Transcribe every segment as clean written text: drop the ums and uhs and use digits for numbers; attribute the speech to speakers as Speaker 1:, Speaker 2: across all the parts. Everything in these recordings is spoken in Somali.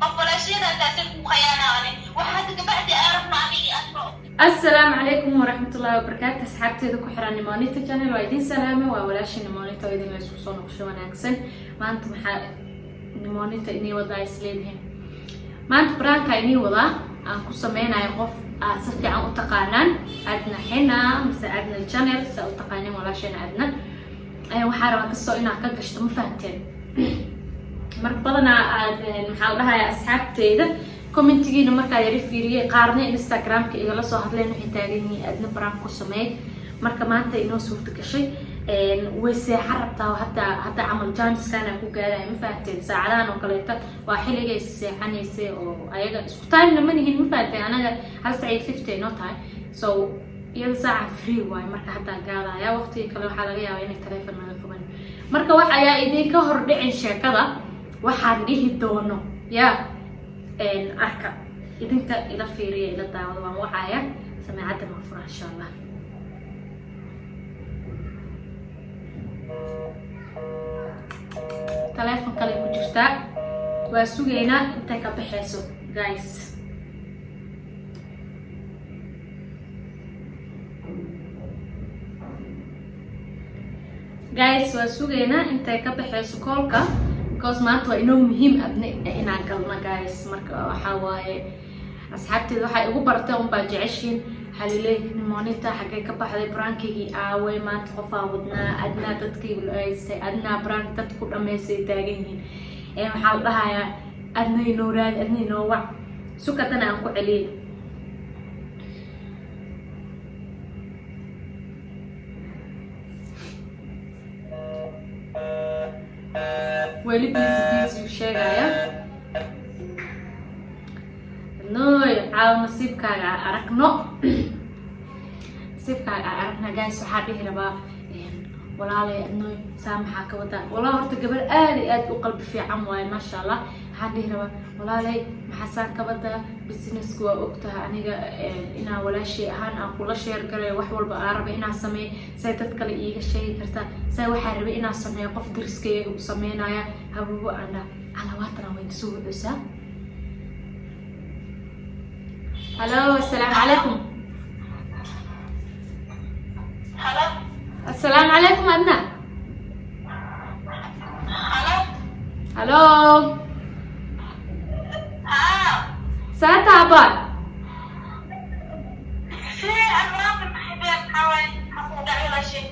Speaker 1: Qof walaasheedaataasay ku khayaanaane waxa hadda gabacdi arabna anigi adno.
Speaker 2: Asalaamu calaykum waraxmatullaahi wabarakaatu. Asxaabteeda ku xiran Nimonita Channel, waa idin salaame. Waa walaashii Nimonita oo idin la isku soo noqosho wanaagsan. Maanta maxaa Nimonita inii wadaa isleedihiin? Maanta prank-ka inii wadaa aan ku sameynayo qof aad si fiican u taqaanaan, Adna Xina mise Adna Channel saa u taqaaneen, walaasheena Adna. Waxaa rabaa kastoo inaad ka gashto, ma fahanteen? Marka badanaa aad, maxaa la dhahayaa, asxaabteyda comment-igiina markaa yara fiiriyey, qaarna Instagramka igala soo hadleen, waxay taagan yihiin "Adna prank ku sameey". Marka maanta inoo suurta gashay. Way seexa rabtaa hadda. Hadda camal janiskana ku gaaraya, ma fahanteen? Saacadahan oo kaleeta waa xilligay seexanaysay oo ayaga isku timena ma nihin, ma fahanteen? Anaga 1 saac iyo 50 inoo tahay, so iyada saaca free waayo. Marka haddaa gaadaya, waqtiga kale waxaa laga yaabaa inay taleefon naga qaban. Marka wax ayaa idinka hordhicin sheekada, waxaan dhihi doono ya arka, idinka ila fiiriya, ila daawada. Waan wacaya, sameecadda maa fura, insha Allah. Taleefon kale ku jirtaa, waa sugaynaa intay ka baxayso. Guys, guys, waa sugaynaa intay ka baxayso call-ka, because maanta waa inoo muhiim Adna inaan galno, guys. Marka waxaa waaye, asxaabteeda waxay igu barteen unbaa jeceshiin. Waxaa laleeyahay, "Nimonita xaggee ka baxday? Prank-igii aaway? Maanta qofaa wadnaa, Adnaa dadkii haystay, Adnaa prank dad ku dhamaysay," taagan yihiin. Waxaa la dhahayaa, "Adna inoo raadi, Adna inoo wac." Sukadana aan ku celiyay. Weli busy, busy uu sheegaya. Nooy, caawa nasiibkaaga aan aragno, nasiibkaaga aan aragna. Guys, waxaa dhihi rabaa, "Walaalay Adnooy, saa maxaa ka wadaa?" Walaa, horta gabar aad iyo aad u qalbi fiican waaye, maasha Allah. Waxaan dhihi rabaa, "Walaalay, maxaa saan ka wadaa? Business-ka waa ogtahay aniga inaa walaashay ahaan aan kula share garayo wax walba aan rabay inaan sameeyo. Say dad kale iiga sheegi kartaa? Say waxaa rabay inaan sameeyo qof dariskayga u sameynaya habubo?" Aan dhaha alawaatana wayna soo wucusaa. Halo, assalaamu calaykum.
Speaker 1: Halo.
Speaker 2: Assalaamu calaykum, Adna.
Speaker 1: Halo.
Speaker 2: Halo.
Speaker 1: Haa.
Speaker 2: Saata abaa?
Speaker 1: Fiican, maanta maxay been? Maxaa waaye? Maxaa kugu dhacay, walaashay?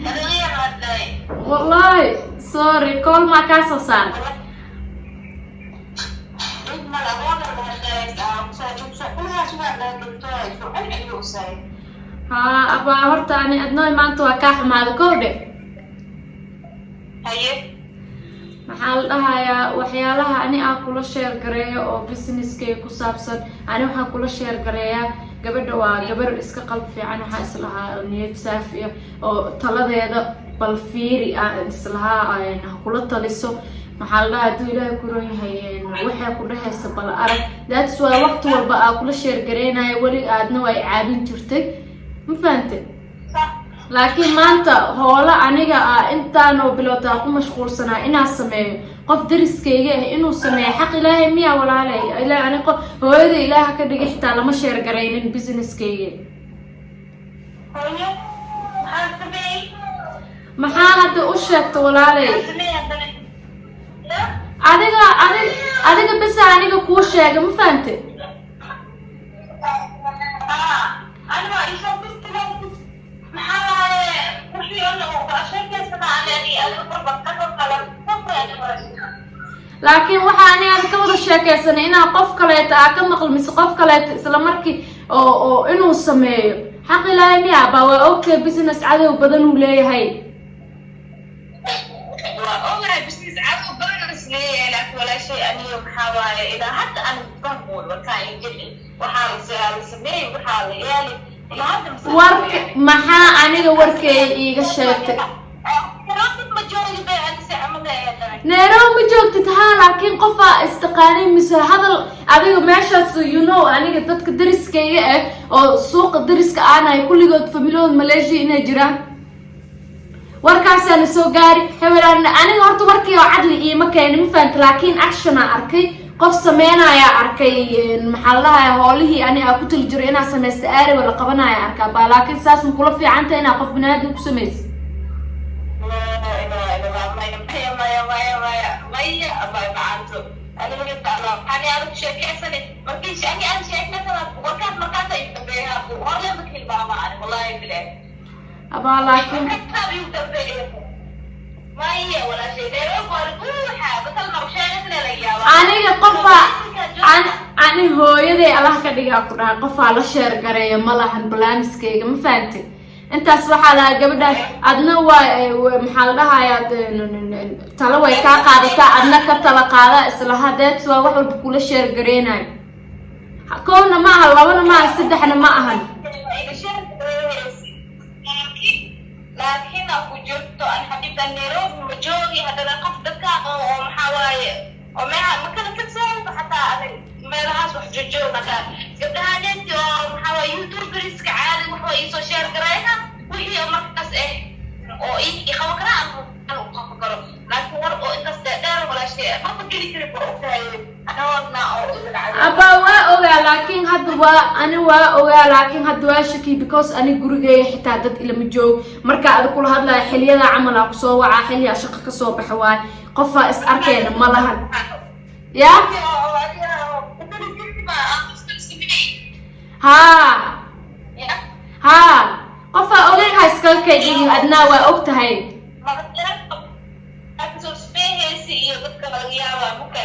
Speaker 1: Adiga hadlay.
Speaker 2: Wallahi sorry, call maa kaa soo saaray.
Speaker 1: Dad mal awood la hadlay, kulligaas waa la doctor soo celceliyo usay.
Speaker 2: Haa abaa, horta ani Adnooy maanta waa kaa xumaada kowdhe.
Speaker 1: Haye.
Speaker 2: Maxaa la dhahayaa, waxyaalaha ani aan kula share gareeyo oo business-kay ku saabsan, ani waxaan kula share gareeyaa gabadha waa gabar iska qalb fiican. Waxaa islahaa oo niyad saafi ah oo taladeeda bal fiiri aan islahaa ha kula taliso. Maxaa la dhahaa, hadduu Ilaahay ku ron yahay, waxay ku dhehaysa bal arag. That's why waqti walba aa kula share gareynayo. Weli aadna waa i caabin jirtay, ma fahante? Laakiin maanta hoolo aniga ah intaanoo bilowtaa ku mashquulsanaa inaan sameeyo, qof dariskayga ah inuu sameeyo, xaq Ilaahay miyaa, walaalay? Ilaah, ani qof hooyada Ilaaha ka dhigay xitaa lama share garaynin business-kayga.
Speaker 1: Hooyo, maxaa sameeyey?
Speaker 2: Maxaa hadda u sheegta, walaalay?
Speaker 1: Maxaa sameeyey haddana? Ya?
Speaker 2: Adiga, adiga bisa aniga kuu sheega, ma fahante?
Speaker 1: Haa, aniga isoo dirtay. Maxaa waaye wixii oo dhan oo sheekaysanaa ani adiga barbar ka kala.
Speaker 2: Laakiin waxa ani aad ka wada sheekaysanay inaa qof kaleeta aa ka maqal mise qof kaleeta isla markii oo inuu sameeyo, xaq Ilaahay miya baa? Waa ogtahay business cadow badan uu leeyahay.
Speaker 1: Waa ogahay business cadow badan is leeyahay, laakiin walaashay, aniga maxaa waaye, ilaa hadda ani fahmoy warkaan ingeli waxaa la sameeyey, waxaa la yeeli ilaa hadda.
Speaker 2: Warka maxaa aniga warkeeya iiga sheegtay?
Speaker 1: Ma joogi bay anise camal leedahay.
Speaker 2: Nairobi ma joogtid, haa, laakiin qofaa istaqaanin mise hadal adiga meeshaas, aniga dadka dariskayga ah oo suuqa dariska aanahay kulligood familahood Malaysia inay jiraan, warkaasaana soo gaari hebelaan. Aniga horta warkii oo cadli iima keenin, ma fahanta? Laakiin action aan arkay. Qof sameynaya arkay, maxaa la dhahayaa, hoolihii ani aa ku tali jiro inaa sameysta aariba la qabanaya arkaa baa, laakiin saas ma kula fiicanta inaa qof biniaadam ku sameysa?
Speaker 1: Laa ilaaha illa Allah. Maya, maya, maya, maya, maya, maya, abay macanto. Aniga ani aad ku sheekeysani markii ani aan sheekeysana warkaas markaas ay dambeeyaa hore ma hilmaama ani, wallahi bilaah.
Speaker 2: Abaa, laakiin
Speaker 1: markaas igu dambeeya. Maya, walaashay, Nairobi waa buuxa basal maqsheegasna la yaabaa.
Speaker 2: Aniga qofa ani hooyaday Allah ka dhigaa ku dhahay, qofaa la share gareeya ma lahan plans-kayga, ma fahante? Intaas waxaa lahaa gabadhaan adna waa maxaa la dhahayaa, talo way kaa qaadataa, adna ka tala qaada islaha. That's waa wax walba kula share gareynayo. Kowna ma aha, labana ma aha, saddexna ma ahan.
Speaker 1: Laakiin aa ku jirto an xabiibta Nairobi ma joogi, haddana qof dadka oo maxaa waaye oo meeha ma kala tagsaanba xataa adag meelahaas wax jojoog hataa gabdhahaneeti oo maxaa waaye YouTubers-ka caadi wax waa iisoo share garayna wixii oo markaas oo ii qaban karaa aan u qaban karo, laakiin war oo intaas dheer, walaashay, maba geli kari ba ogtahay anagoodna oo iga dhacday.
Speaker 2: Abaa, waa ogaa, laakiin hadda waa ani waa ogaa, laakiin hadda waa shaki, because ani gurigeeya xitaa dad ilama joog. Marka ada kula hadlaya xiliyada camal aa kusoo wacaa, xiliyaa shaqo kasoo baxa waay, qofaa is arkeyna ma lahan ya. Haa haa, qofaa ogeyn ha iskaga kaydhigin, adnaa waa og tahay.
Speaker 1: Iyo dadka laga yaabaa muka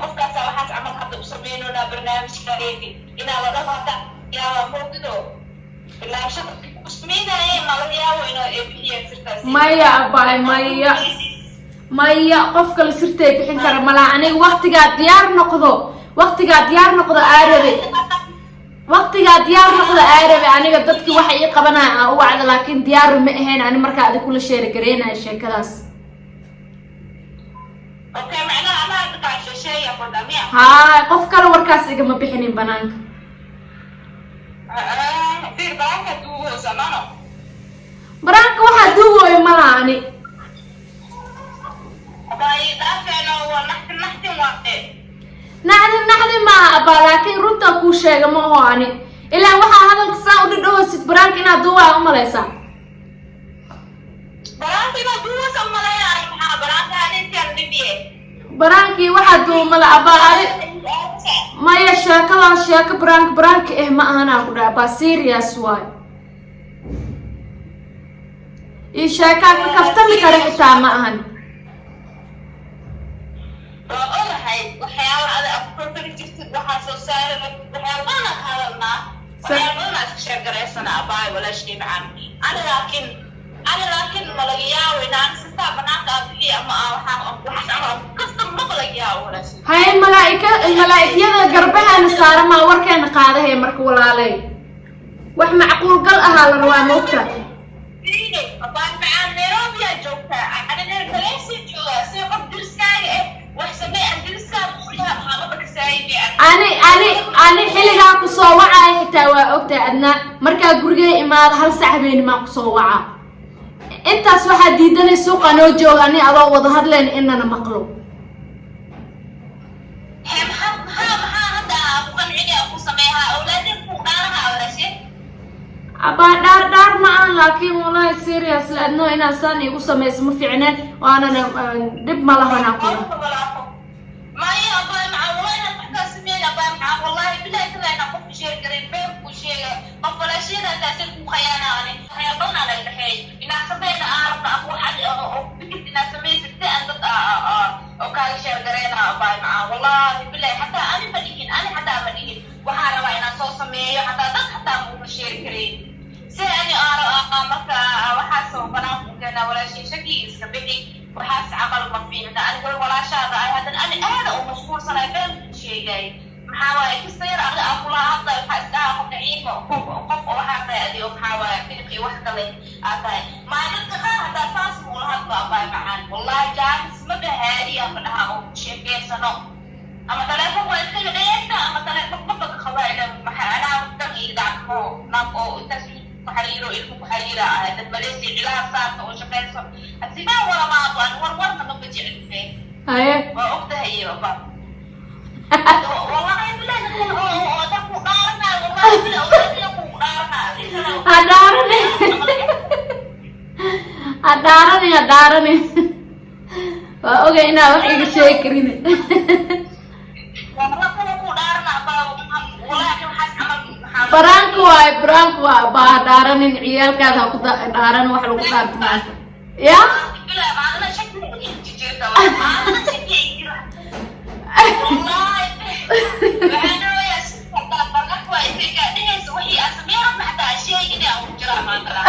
Speaker 1: qofkaasa waxaas camal hadda u sameynona barnaamijkareedi inaa la dhaho hata yaabaa moogdido bilaabshada ku sameynayeen ma laga yaabo inuu ay bixiyeen sirtaas.
Speaker 2: Maya abaay, maya, maya, qof kale sirtay bixin kara malaha. Aniga waqtigaa diyaar noqdo, waqtigaa diyaar noqdo aa rabe, waqtigaa diyaar noqdo aa rabe. Aniga dadki waxa ii qabanaya aan u wacda, laakiin diyaar ma ahayn ani markaa adig kula share gareynaya sheekadaas.
Speaker 1: Okay, macnaha anaa dadkaa sheesheeya fadamiya.
Speaker 2: Haa, qof kale warkaas igama bixinin banaanka.
Speaker 1: Fiir baanka duugoosa mano.
Speaker 2: Banaanka waxaa duugooyo malaha ani.
Speaker 1: Abay dhaafeeno, waa naxtin, naxtin waaye.
Speaker 2: Naxdin, naxdin maaha abaa, laakiin runtaa kuu sheega ma aho ani. Ilaa waxaa hadalka saa u dhidhahoosid banaanka inaad duubaa umalaysaa.
Speaker 1: Banaanka inaad duugoosa umaleeya ani, maxaa banaanka anintian dhibiye.
Speaker 2: Baraankii waxaa duumala abaa adi maya, sheekadaas sheeko baraank baraanka ma ahanaa ku dhaha abaa, serious waay, iyo sheekaa ka kaftami kara xitaa ma ahan.
Speaker 1: Waa ogahay waxyaaba ada aad ku korkori jirtid, waxaa soo saari waxyaaba badan aan ka hadalnaa, waxyaaba badan aan iska sheekaraysana abaay, walaashii macaan. Ani laakiin ma laga yaabo inaan sitaa banaanka aan bixiyo ama aan waxaa waxaas camal kasta maba laga yaabo, walaashii.
Speaker 2: Haye, malaaika malaa'ikyada garbaheena saaramaa warkeena qaadahay marka, walaaley, wax macquul gal ahaa la rabaa, moogta.
Speaker 1: Abaay macaan, Nairobi aa joogtaa, ani Malaysia joogaa, si qof deriskaaga wax samee aan deriskaaga quryaha maxaa kasaayay.
Speaker 2: Ani xilligaa kusoo wacaya xitaa waa ogtahay adnaa, markaa gurigay imaada 1 sac habeenimaa kusoo wacaa. Intaas waxaa diidanay suuqa noo jooga ani adoo wada hadlayn inana maqlo.
Speaker 1: Hee, maxaa maxaa maxaa hadda aa ku qancini ku sameeyaa awlaadin ku dhaaraha, walaashe?
Speaker 2: Abaa, dhaar dhaar ma ahan, laakiin wallahi serious adnoo inaad saan iigu samayso ma fiicneen, waanana dhib ma lahanaa kula.
Speaker 1: Maya abaay macaan, wallahi inaan wax kaa sameyn, abaay macaan, wallahi bilahi kala inaan qofka sheegi karin, been kuu sheegay qof walaasheeda taasay kuu khayaana. Ani waxyaaba badan aa naga dhexeey inaan sameyna aan rabna ama wax oo fikirka inaad samaysid si aan dad oo kaaga share gareyna, abaay macaan, wallahi bilahi xataa ani ma dhihin, ani xataa ma dhihin waxaa rabaa inaan soo sameeyo, xataa dad xataa ma uma share karayn si ani aan marka waxaas oo banaanka u keenaa. Walaashay, shaki iska bixi, waxaas camal ma fiicna. Aniga walaashaada ay haddana ani aada u mashquulsanahay, been ku sheegay maxaa waaye kasta yar ada aan kula hadlay, waxaa isdhaha qof daciifa, qof oo waxaa tahay adi oo maxaa waaye fiiqi wax kale aa tahay maalinta qaar hataa saas muula hadlo, abaay macaan, wallahi jaanis ma bahaadiya ma dhaha oo sheekeysano ama telefoon waa iska dhegeysta ama telefoon maba ka qabaa ila maxaa anaa dan iyo gacmo naag oo intaas ku xariiro ilmo ku xariira ah dad Malaysia cilaha saarta oo shaqeyso asimaa walamaado an war warna maba jecel.
Speaker 2: Haye.
Speaker 1: Waa ogtahay baba.
Speaker 2: Ha dhaarani, ha dhaarani, waa ogay inaa wax iga sheegi karin.
Speaker 1: Wallah ku dhaarana abaa, wallahi waxaas camal maxaa.
Speaker 2: Prank waay, prank waa baa. Ha dhaaranin, ciyaalkaada ha ku dhaaran. Wax lagu dhaarto maanta ya.
Speaker 1: Bilaa maadana shaki jirta, maadana shaki jira wallahi. Waxaan dhahayaa si prank waa intay kaa dhehaysa wixii aad sameyn rabta xataa sheegin aan ku jiraa maantana.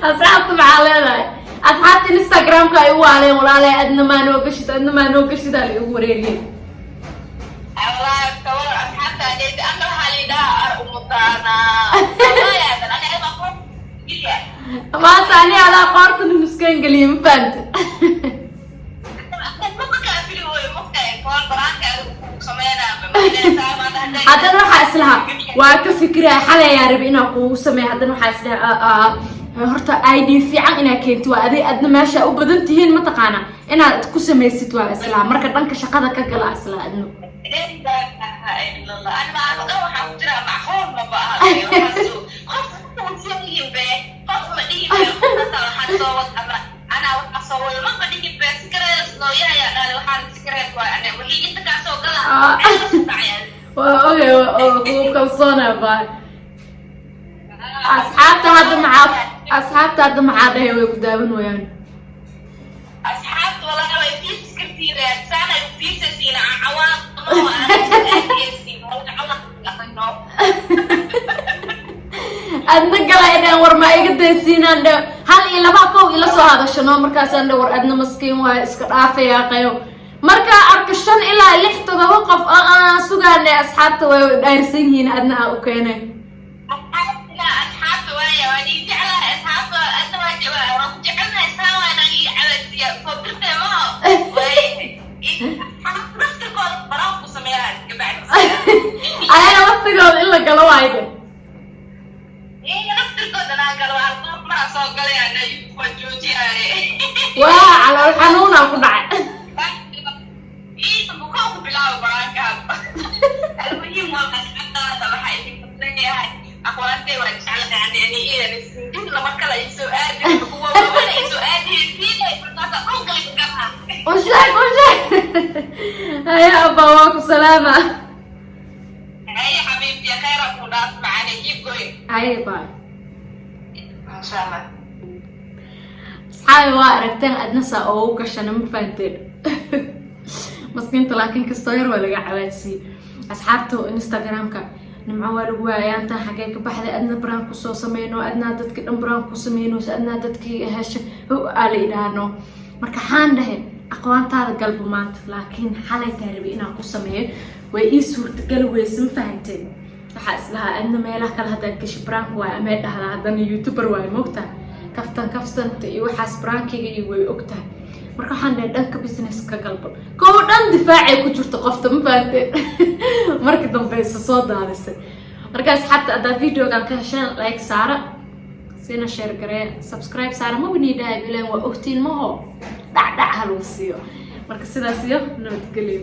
Speaker 2: Asxaabta maxaa leedahay? Asxaabta Instagramka ay u waaleen, walaalay, adna maa noo gashid, adna maa noo gashid, aa la igu wareeriyey.
Speaker 1: Wallahi kawar asxaabta adeed ana waxaa la yidhahaa ar umutaana wallahi aadan aniga ma qof.
Speaker 2: Maanta ani adaa qoorta nuskaan geliye, ma fahamta?
Speaker 1: Maka kaafili wey mugtahay kool prank-ka adigu sameynaa.
Speaker 2: Haddana waxaa islahaa waa ka fikiraya, xalay ayaa rabi inaa kugu sameeyo. Haddana waxaa islahaa horta idea fiican inaa keento waa aday, adna meesha u badan tihiin mataqaana inaad ku samaysid waa islaha. Marka dhanka shaqada ka gala islaha adno.
Speaker 1: Ana maanta waxaa ku jira macquul maba aha. Qof sheegin be, qof ma dhihin be, waxaan soo wad ama anaa waxaa soo wada maba dhihin be. Sikareedas nooyahayaa dhale, waxaan sikareed waay ane wixii inta kaa soo gala.
Speaker 2: Waa ogay oo kugu kalsoona baa. Asxaabta hadda maxaa, asxaabta hadda maxaa dhahay? Way ku daawan wayaan.
Speaker 1: Asxaabta walahi way fiirsi kartiin, saanay u fiirsasiin cawaan. No.
Speaker 2: Adna gala idhaan, war maa iga daysiinaan dhe. Hal iyo laba kow ila soo hadashano, markaasaan dhe, war adna maskiin waayo, iska dhaafayaa qayo. Markaa arka shan ilaa lix todoba qof aan sugaane, asxaabta way dhaarsan yihiin, adna aa u keenay.
Speaker 1: Asxaabta waaya waan ii jeclahay asxaabta, adna waa ku jecelnahay, saa waana ii cabasiya soo dirtee maho waay. Asxaabta laftirkooda baraan ku sameeyaan kabacdi.
Speaker 2: Ayaga laftigooda in la galo waayo.
Speaker 1: Iyaga laftirkooda naa galo, alqoof maraa soo galay ana waa joojiyaaye.
Speaker 2: Waa calool xanuunaa ku dhacay.
Speaker 1: Ciidan buu ku bilaabo prank-kaan. Almuhiim waa asxaabtaada waxaa idinka leeyahay, aqwaantay waan jeclahay ani ani iidan isindin lama kala isoo aadin, kuwa waaweyn ay soo aadiyeen markaasa dhulka galaha.
Speaker 2: U sheeg, u sheeg. Haya abba, waa ku salaama.
Speaker 1: Haye xabiibti, khayra ku dhaaf macane, keep going.
Speaker 2: Haye, bye.
Speaker 1: Masha Allah.
Speaker 2: Asxaabi, waa aragteen adna saa oogu gashana, ma fahanteen? Maskiinta laakiin kastoo yar waa laga cawaadsiiyey. Asxaabta Instagramka, Nimco waa lagu waayaantan, xagee ka baxday? Adna prank kusoo sameyno, adnaa dadki dhan prank ku sameyno, adnaa dadkii hesha aa la idhaahno. Marka xaan dhahe aqwaantaada galba maanta, laakiin xalay taa rabi inaan ku sameeyo, way ii suurtagali weyse, ma fahanteen? Waxaa islahaa adna meelaha kale haddaad gashi prank waay amee dhahdaa, haddana YouTuber waay moogtahay, kaftan kaftanta iyo waxaas prank-iga iyo way ogtahay. Marka waxaan dhahay dhanka business ka galba, kow dhan difaacay ku jirto qofta, ma fahanteen? Markii dambe isa soo daadisay. Marka asxaabta, haddaa videogan ka hesheen, like saara, sina share garee, subscribe saara. Maba nii dhahay bilaan, waa ogtiin maho, dhacdhac ha lagu siiyo. Marka sidaas iyo nabadgelyo.